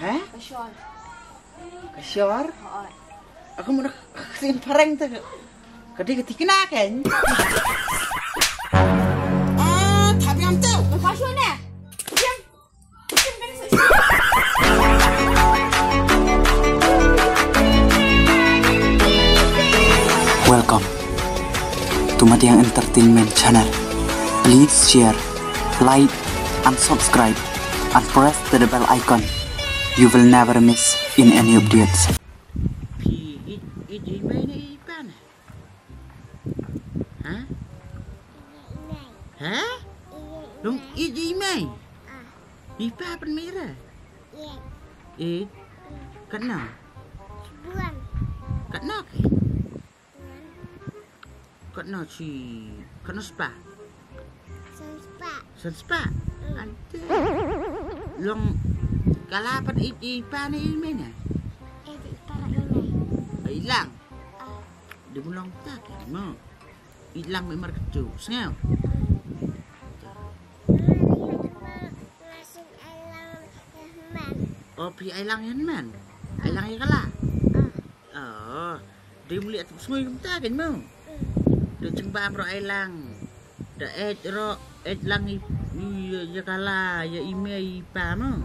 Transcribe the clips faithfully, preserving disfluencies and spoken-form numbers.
Ha? Ka shor. Ka shor? Hooid. Ka mut ka sien phareng te ka, ka dei ka tikna kan. Ah, thabiam teu. Ka shor ne. Welcome to Madiang Entertainment Channel. Please share, like, and subscribe, and press the bell icon. You will never miss in any updates. Phi ïeit, ïeit i mei ne i pa ne? Ha? Ha? Long ïeit i mei? I pa pynmira? Ïeit. Katno? Katno ke? Katno shi, katno spah? San spah. San spah? Ante. Long kala pat ïeit i pa ne i mei ne? Ïeit i pa ne i mei. Ai lang. Dei bun long ta kan mo. Ïeit lang mei markatu. Sngew. Oh, phi ai lang ïa hynmen. Ai lang ïa kala. Oh. Dei mlih atu sngui kumta kan mo. Dei jingbam ro ai lang. Da ej ro ej lang i, i, ïa kala ïa i mei i pa mo.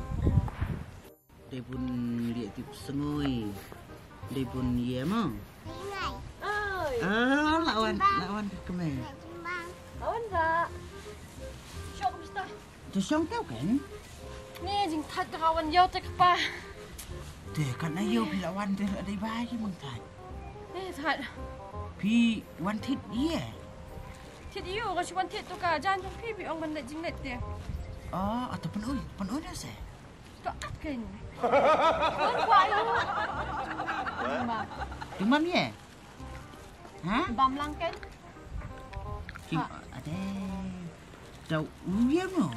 Dei bun lieh tip sngui. Dei bun ïa mo. Oh, lawan, lawan ka kmie. Lawan ba. Shok kumsta. Tu shong tau kan? Ni jingthait ka wan ïew te kpa. Te kan na ïew phi lawan te la dei ba ki mangthait. Ni thait. Phi wan thit ïa. Thit ïa ka shi wan thit tu ka jan jong phi phi ong ban leit jinglet te. Oh, atu pynui, pynui na se. To at kein. Bun kwa ïa. Di man ye? Ha? Bam lang kein. Kim ade. Dau uye mo.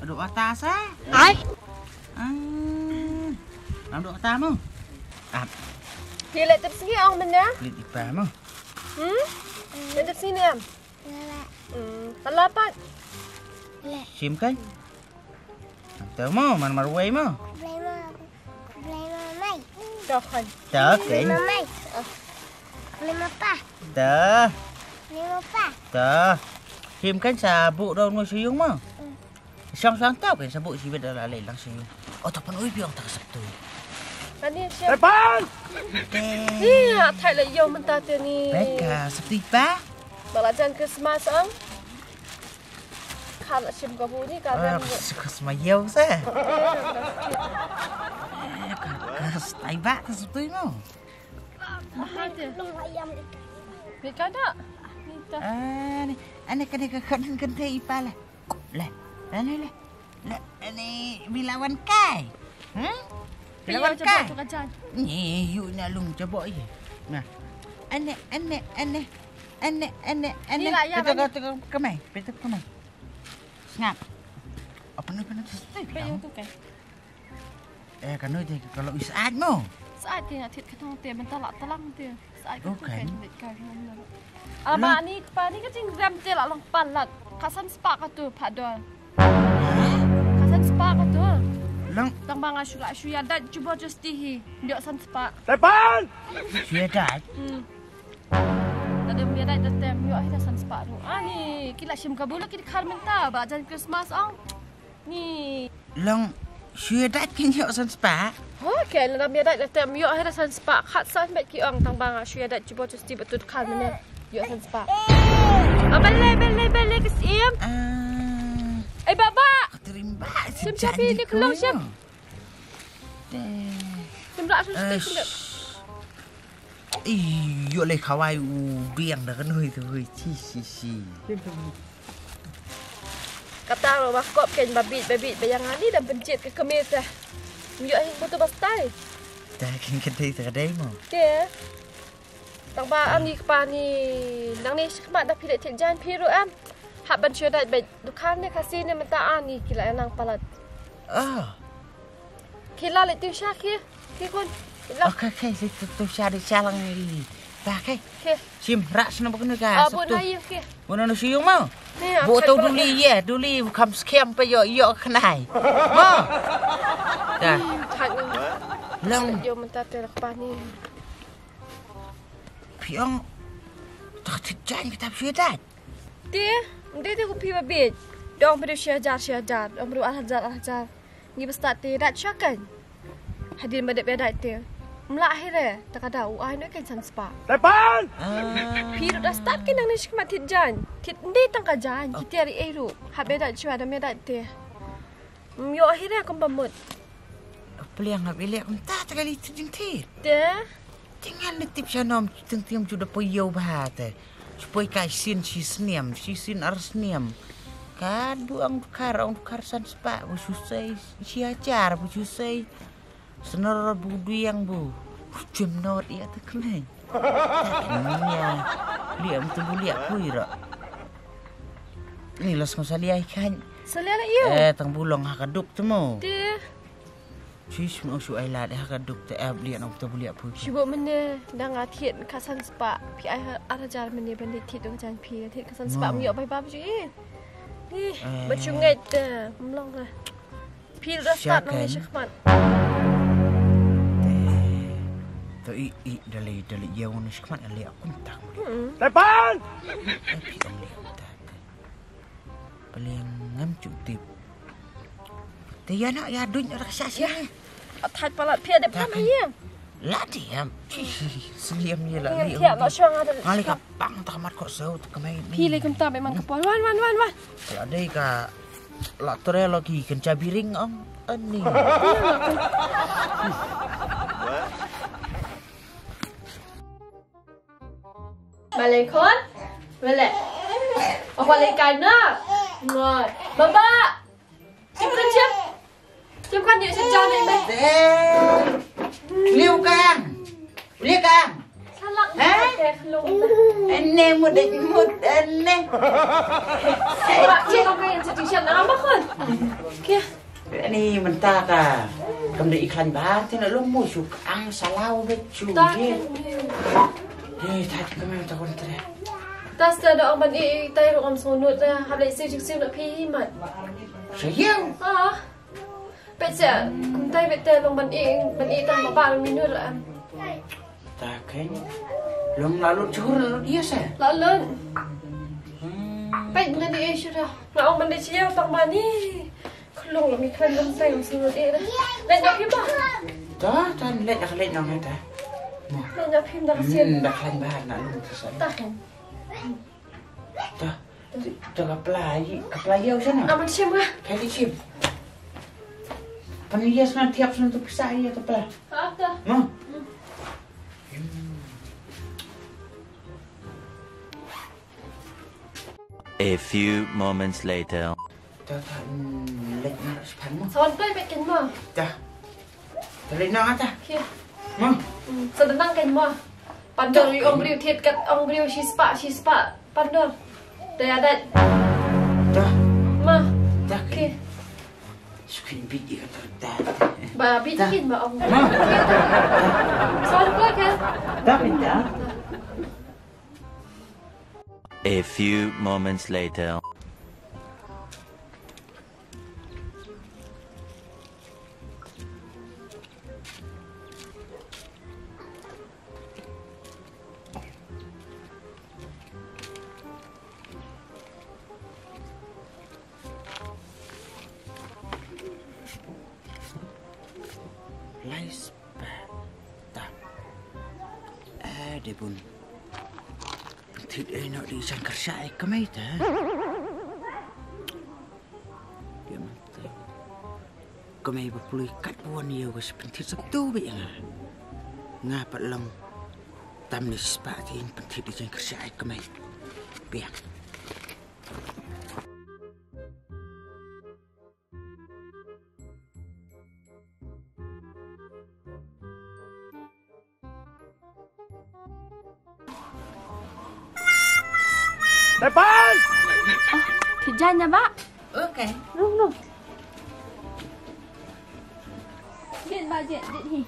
Ado ata sa? Ai. Ah. Ado ata mo. Ap. Ki le tip sngi ong mena. Li tipa mo. Hmm? Le tip sngi am. Hmm. Kala pat. Sim kan? Tau mo, man marwei mo. Blei mo, blei mo mai. Tau kan. Tau kan. Blei mo mai. Blei mo pa. Tau. Blei mo pa. Tau. Sim kan sa bu daun mo siyung mo. Sang sang tau kan sa bu si beda la lei lang siyung. Oh, tapan ui biang tak sabtu. Tadi siap. Tepan. Ni ya thai la yo menta te ni. Beka sabtu pa. Balajan Christmas ang. Khan la shim kabu ni ka. Ah, ram. Kas, kas ma ïew sa. Kas tai ba kas tui mo. Mahal te. Ni ka da. Ni ta. Ah, ni. Ane ka ne ka khan kan te i pa le. Le. Ane le. Le ane bilawan kai. Hmm? Bilawan kai. Ni yu na lung jabo ye. Nah. Ane ane ane. Ane ane ane. Ni la ya. Peta ka mai. Peta ka mai. Sngap. Apa ni kena tu stai? Pe yang tu kai. Eh, kanu te kalau is at mo. Saat ke ngat thit katong te benta la talang te. Saat ke tu kai. Ama ni pa ni ka jing ram te la long palat. Ka san spa ka tu padol. Ka san spa ka tu. Lang. Tang ba nga shu la shu ya dat juba justi hi. Ndio san spa. Tepan. Shu ya dat. Hmm. Tadi mbiadait da tem yo ahi da san spah ruh. Ani kila shim kabu la ki dkhar mynta ba jan Christmas ong. Ni long shu ya dait kin yo san spah. Ho ke la mbiadait da tem yo ahi da san spah khat san bet ki ong tang ba nga shu ya dait jibo justi ba tu dkhar mynne yo san spah. A bele bele bele ki sim. Ai baba. Terim ba. Sim chapi ni kelong shim. Sim rak sim sim. Ih, ïoh lei khawai u biang da ka nui tu hui chi chi chi. Kata ro ba kop ken ba bit ba bit ba yang ani da benjit ka kemis eh. Ïoh hin butu ba stai. Ta ken ka dei ta ka dei mo. Te. Tang ba ani kpa ni nang ni shikmat da phi le thil jan phi ru am. Hap ban shu dait ba dukan ne kasi ne mynta ani kila nang palat. Ah. Ki la le tu sha ki. Ki kun. Ki la. Okay, okay, si tu tu sha di sha lang ni. Ba kai. Ki. Sim rak sna bukun ka. Ah, bu na yu ki. Bu na shu yung mo. Bu tu duli ye, duli kam skem pe yo yo khnai. Mo. Thait ngan. Long. Ïoh mynta te la kpa ni. Phi ong. Tang thit jaiñ kata phi dait. Te, ym dei te ko phi ba bieit. Dong briew shi hajar shi hajar, dong briew ar hajar ar hajar. Ngi ba stad te dait sha kan. Hadien ba dep ïa dait te. Mlah hi re, ta ka daw u ai noh kan san spah. Tepan! Phi ruh da stad kan nang ne shi khmat thit jaiñ. Thit ym dei tang ka jaiñ, ki tiar ei ruh. Hap ïa dait shuwa da ïa dait te. Ym ïoh hi re kum ba mut. Pliang hap ïa leh kumta ta ka li thit jingthit. Te? Te ngan ne tip sha nom, teng teng ju da poi ïew bha te. Ju poi kai sien shi snem, shi sien ar snem. Kat bu ong dkhar, ong dkhar san spah, bu shu sei, shi hajar, bu shu sei. Snor bu diang bu. Jem not ïa te kmei. Ta kmei ïa. Liam te bu liak pui ro. Ni los ngam salia ikan. Salia la ïew. Eh, tang bu long ha ka duk te mo. Te. Shu shu ong shu ai lad ha ka duk te ap lian ong te bu liak pui. Shu bok mynne dang nga thied ka san spah. Phi ai ar hajar mynne ban thied dong jan phi thied ka san spah. Mo. Ym ïoh bai bab ju i. Ih, eh. Ba shu ngeit te mlong la. Phi la start nang shi khmat. Te. To i i dali dali ïew nang shi khmat ali akum tak. Hmm. Tepan! Eh, phi ong li akum tak. Paling ngam ju tip. Te ïa na ïa duñ rak sha sha. Athaj palat phi dep kam ïa. La diam. Sliam ïa la. Ngam li thiah ong. Ngali ka pang ta mat ko sau ta kmei. Phi le kumta be man ka pon. Wan wan wan wan. La dei ka la tre lo ki kan chabi ring ong. Ani. Balei khon? Balei? Oh, balei kai na? Ngoi. Baba. Chim kan chim. Chim kan ïa chim jan ni be. Liu kang. Liu kang. Salak. Ha? Ene mut mut ene. Salak chim kan ïa chim chim na ba khon. Ke. Ani mynta ka kam da i khlaiñ bha te na lum mu shu ang salaw bet shu. Ta ye. Ye ta ka me ta kon tre. Ta sta da ong ban i tai ru om sonut da hab le siu sik siu na phi mat. Sa yau. Ah. Pet sa kum tai bet te long ban i ban i tang ba ba minur am. Ta ken. Long la lut chur la lut yes eh. La lut. Hmm. Pet ngan di eh shu da. Nga ong ban di chiaw tang ba ni. Khlung mi khlung long sai ong sing eh. Leit na phim ba. Ta ta leit dah leit nong ta. Leit na phim da kasian. Hmm, da khlaiñ ba na lung ta sa. Ta ken. Ta. Ta ka pla yi ka pla yi u sana. Amat sim ka. Peli sim. Pan yes na tiap sana tu pisa yi ka pla. Apa? Ma. A few moments later. Ta ta lek na sepan mo. Sawan play pet ken mo. Ta. Ta lek na ta. Kia. Mo. Sa denang ken mo. Pandor ong briew thied kat ong briew shi spah shi spah. Pandor. Ta ya dat. Ta. Ma. Ta. Kia. Sukin bit ika ta. Ba bit kin ba ong. Ma. Sawan play ken. Ta pin ta. A few moments later. Lai spah tam. Eh, dei bun. Thit ei noh dei san kyrshah ei kmei ta. Dei man ta. Kmei ba pului kat buan ïa ka sa pynthit sa tu ba ïa nga. Nga pat long. Tam ni spah tin pynthit dei san kyrshah ei kmei. Biang. Tepan! Thit jaiñ na ba? Okay. Rung rung. Jin ba jin jin hi.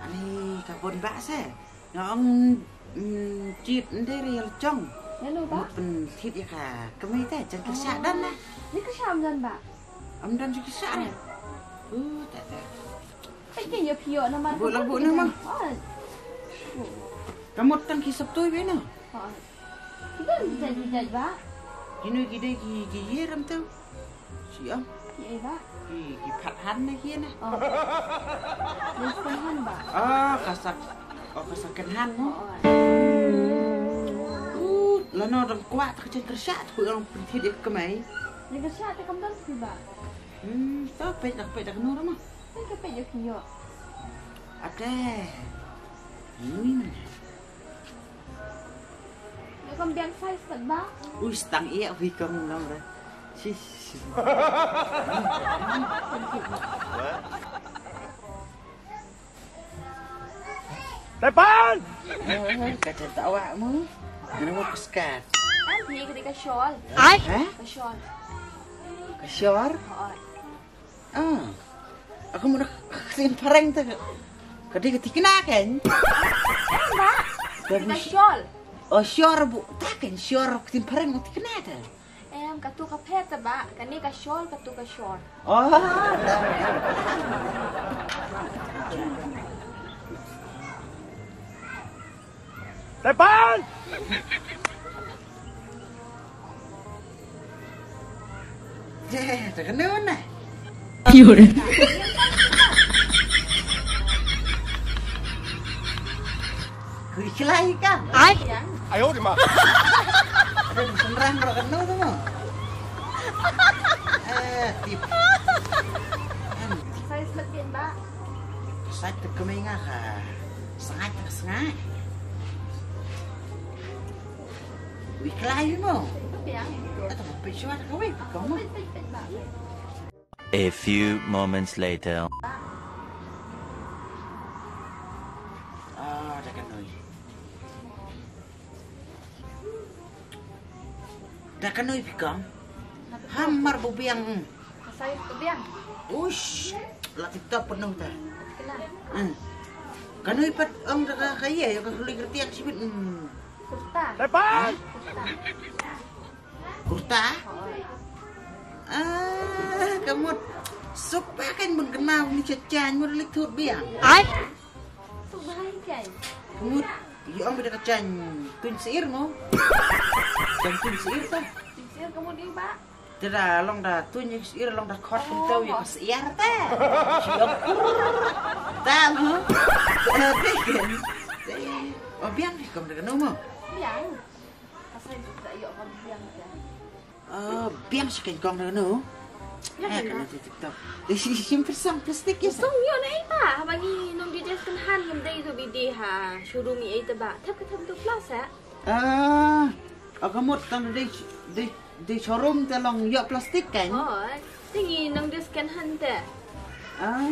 Ani ka bon ba se. Nga ong, mm, tip ndei re ïa la jong. Ïa lu ba? Mut pynthit ïa ka kmei te jan kyrshah don na. Ni kyrshah ym don ba? Ym don ju kyrshah na. Uh, ta ta. Ïa phi ïoh namar. Buh lah, buh namar. Ka mut tang ki sap toi bha na. Ki don jait jait ba. Kino ki dei ki ki ïa ram tu. Siang. Ki ei ba. Ki ki phat han na ki na. Dei second hand ba. Ah, ka sak. Oh, ka second hand mo. Lano dang kwah ta ka chen kersha ta ku ong pynthit ïa ka mai. Ïa kersha ta kam don phi ba. Hmm, to peit dak peit dak nur ma. Peit ka peit ïa ki ïoh. Ate. Nui man. Ïa kam biang size kat ba. Ui, stang ïa wi kam lam re. Sis. Tepan! Kata tawa mu. Kena mu peskat. Kan phi ka dei ka shawl. Ai? Ha? Ka shawl. Ka shawl? Hooid. Ah. Aku mau nak kesin pareng tu. Ka dei ka tikna kan? Ba. Ka dei ka shawl. Oh, shawl bu. Tak kan shawl kesin pareng tikna tu. Em, katu ka phet ba, kane ka shawl, katu ka shawl. Oh. Tepan! Eh, ta kano na? Ki ore. Kui kelai kan? Ai. Ayo di ma. Ada di senrang ro kano tu mo. Eh, tip. Size lepin ba. Size tu kemai nga ka. Sangat ka sangat. Wi kelai mo. Lepin. Atau lepin suat kau wi kau mo. Lepin, lepin, lepin ba. A few moments later. Ah, da kano ïa. Da kano ïa phi kong? Hamar bu biang. Ka size bu biang. Ush, la tip top penuh ta. Kena. Hmm. Kano ïa pat ong da ka ka ïa, ïa ka khlui kertiang sibit. Hmm. Kurta. Tepat. Kurta. Kurta? Ah, ka mut. Sup ba kan bun kena ni chajan mut lik thut biang. Ai. Sup ba kan. Ka mut. Ïa ong bida ka jan tun sir mo. Jan tun sir ta. Tun sir ka mut ïa ba. Tera long da tun ïa sir long da khot pun tau ïa ka sir ta. Sir ta mo. Tera te kan. Oh biang ni kom da no mo. Biang. Asal tu tak yok kau biang dia. Ah, biang sikit kong na no. Ya, eh, kan. Kena tu TikTok. Eh, si sim persang plastik ya. Song yo na iba, bagi nong di jes kan han ngam dei tu bidi ha. Showroom i ai teba. Thap ka thap tu plus ha. Ah, aku mut tang dei dei dei showroom te long yok plastik kan. Oh, tingi nong di second hand te. Ah.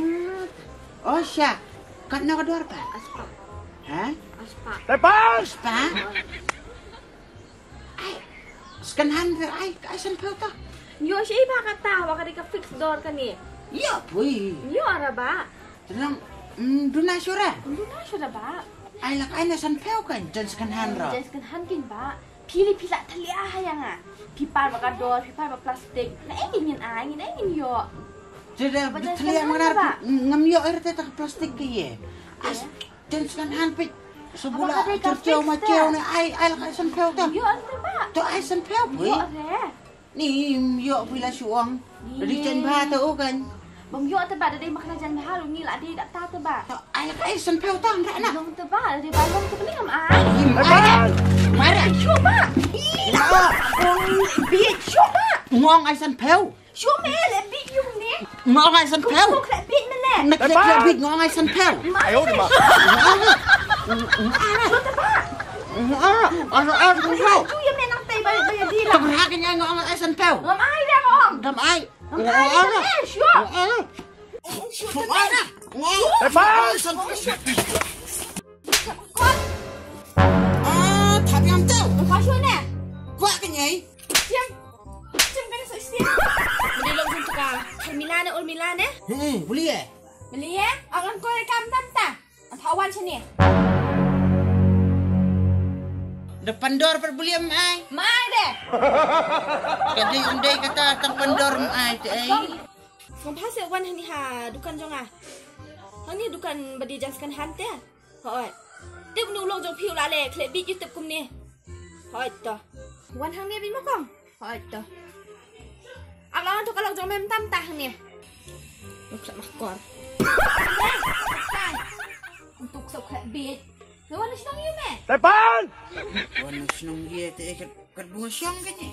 Oh, sha. Kat na ka dor pa? Aspa. Ha? Aspa. Tepas. Aspa. Ai, second hand re ai, ka ai san phew ta. Yo shi ba kata, wa ka dei ka fix dor kane. Yo pui. Yo ara ba. Tenang, mm, duna shura. Duna shura ba. Ai lak ai na san phew kan, jan second hand ro. Jan second hand kin ba. Phi li phi la thalia ha yang a. Phi par ba ka dor, phi par ba plastik. Na ai ngin ai, ngin ai ngin yo. Jada thalia mana ngam yo er te ta plastik ke ye. As Jan second hand peit. Sabula churchiu ma chiu ne ai ai la ai san phew ta. Yo ante ba. To ai san phew pui. Yo re. Ni yo pui la shuang. Ri chen ba ta o kan. Bang yo te ba da dei makna jan ba halu ni la dei da ta te ba. To ai la ai san phew ta ra na. Long te ba da dei ba long te ba ni ngam ai. Mara. Mara. Shu ba. Bi shu ba. Ngong ai san phew. Shu me le bit yung ne. Ngong ai san phew. Shu le bit me ne. Na kle kle bit ngong ai san phew. Ayo di ma. Shu te ba. Ngong ai san phew. Shu ya me nang tai ba ba ya di la. Tam ha ke nyai ngong ai san phew. Ngam ai le ngong. Ngam ai. Ngam ai le shu. Shu te ba. Ngong ai san phew. Ah, thap yam tau. Ngam ai shu ne. Kwa ke nyai. Jim. Jim kane sok stia. Mending long jin tuka. Hermila ne, Urmila ne? Hmm, boleh eh? Boleh eh? Ang ang kore kam tam ta. Ang thawan sini. Depan dor per boleh mai. Mai deh. Jadi undai kata tang pandor mai te ai. Ngam phase wan hani ha dukan jong ah. Hangne dukan ba dei jong second hand te. Hooid. Tip une u lok jong phi u la leh khleh bieit ïa u tip kumne. Hooid to. Wan hangne beit ma kong. Hooid to. Ap la wan to ka lok jong me mynta mynta hangne. Lok sa ma kor. Ntuk sa khleh bieit. Wan shnong ïa me. Tepan. Wan shnong ïa te kat kat bunga shong kane.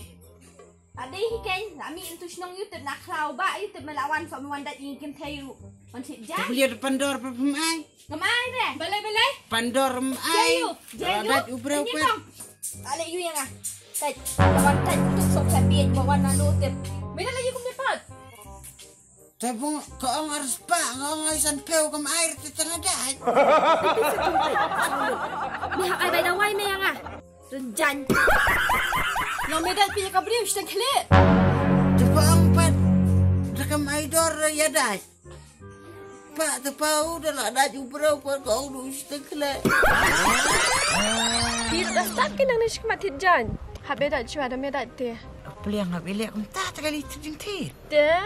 Ade hi ken, la mi into shnong ïa u tip na khlaw ba ïa u tip me la wan sa me wan dait ïa kin thei u. Wan sih jan. Kuliah pandor pa pem ai. Ngam ai re. Balai balai. Pandor em ai. Jayu, jayu. Dait u breu pat. Ale yu yang ah. Tait, wan tait tu sok sa biet ba wan nanu tip. Meda la yu kum depat. Te bung ka ong ar spa, ka ong ai san peu kam ai te tengah dait. Meh ai bai dawai me yang ah. Renjan. Long me dait pi ka briew shteng khlek. Te ka ong pat da kam ai dor ya dait. Pa te pau da la dait u breu pa ka ong du shteng khlek. Ki da start ki nang ni shkmat thit jan. Hap be dait shwa da me dait te. Pliang hap ilek kumta te kali thit jing thit. Te.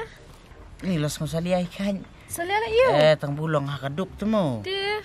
Ni los ngam salia ikan. Salia la yu. Eh, tang bulong ha ka duk tu mo. Te.